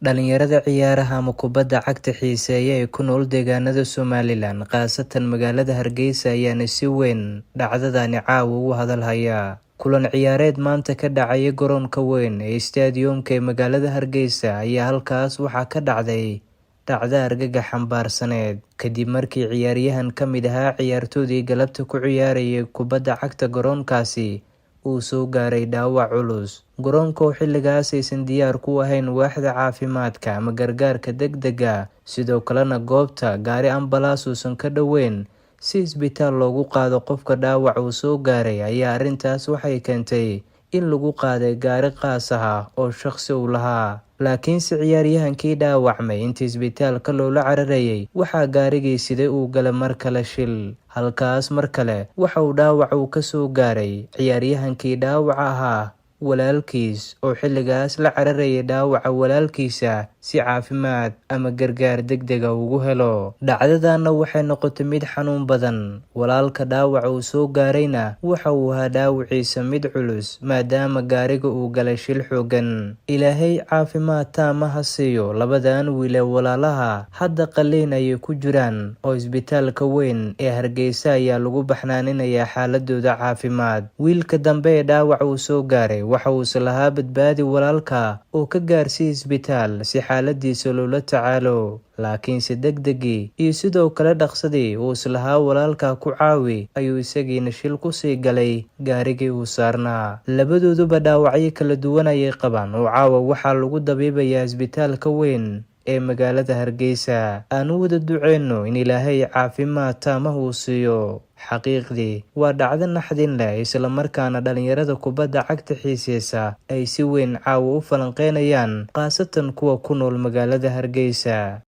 Dhalinyarada ciyaaraha ama kubadda cagta xiiseeya ee ku nool deegaanada Somaliland, khaasatan magaalada Hargeysa, ayaana si weyn dhacdadani caawa ugu hadal haya. Kulan ciyaareed maanta ka dhacaya garoonka weyn ee Stadium-ka ee magaalada Hargeysa ayaa halkaas waxaa ka dhacday dhacdo argagax xambaarsaneed kadib markii ciyaaryahan ka mid ahaa ciyaartoydii galabta ku ciyaarayay kubadda cagta garoonkaasi uu soo gaaray dhaawac culus. Garoonka oo xilligaas aysan diyaar ku ahayn waaxda caafimaadka ama gargaarka degdegga, sidoo kalena goobta gaari ambalaas uusan ka dhoweyn si isbitaal loogu qaado qofka dhaawac uu soo gaaray, ayaa arrintaas waxay keentay in lagu qaaday gaari qaas ah oo shaqsi uu lahaa. Laakiinse ciyaaryahankii dhaawacmay intii isbitaalka loola cararayay, waxaa gaarigii siday uu galay mar kale shil. Halkaas mar kale waxa uu dhaawac uu ka soo gaaray ciyaaryahankii dhaawaca ahaa walaalkiis oo xilligaas la cararayay dhaawaca walaalkiisa si caafimaad ama gargaar degdega ugu helo. Dhacdadanna waxay noqotay mid xanuun badan. Walaalka dhaawaca uu soo gaarayna waxa uu ahaa dhaawaciisa mid culus, maadaama gaariga uu galay shil xooggan. Ilaahay caafimaad taam ah ha siiyo labadan wiil ee walaalaha. Hadda qalliin ayay ku jiraan oo isbitaalka weyn ee Hargeysa ayaa lagu baxnaaninayaa xaaladooda caafimaad. Wiilka dambe ee dhaawaca uu soo gaaray waxa uu islahaa badbaadi walaalka oo ka gaarsii isbitaal si xaaladiisa loola tacaalo, laakiinse degdegii iyo sidoo kale dhaqsadii uu islahaa walaalka ku caawi ayuu isagiina shil kusii galay gaarigii uu saarnaa. Labadooduba dhaawacyo kala duwan ayay qabaan oo caawa waxaa lagu dabiibayaa isbitaalka weyn ee magaalada Hargeysa. Aan u wada duceyno in Ilaahay caafimaad taam ah uu siiyo. Xaqiiqdii waa dhacdo naxdin leh, islamarkaana dhalinyarada kubadda cagta xiiseysa ay si weyn caawa u falanqeynayaan, khaasatan kuwa ku nool magaalada Hargeysa.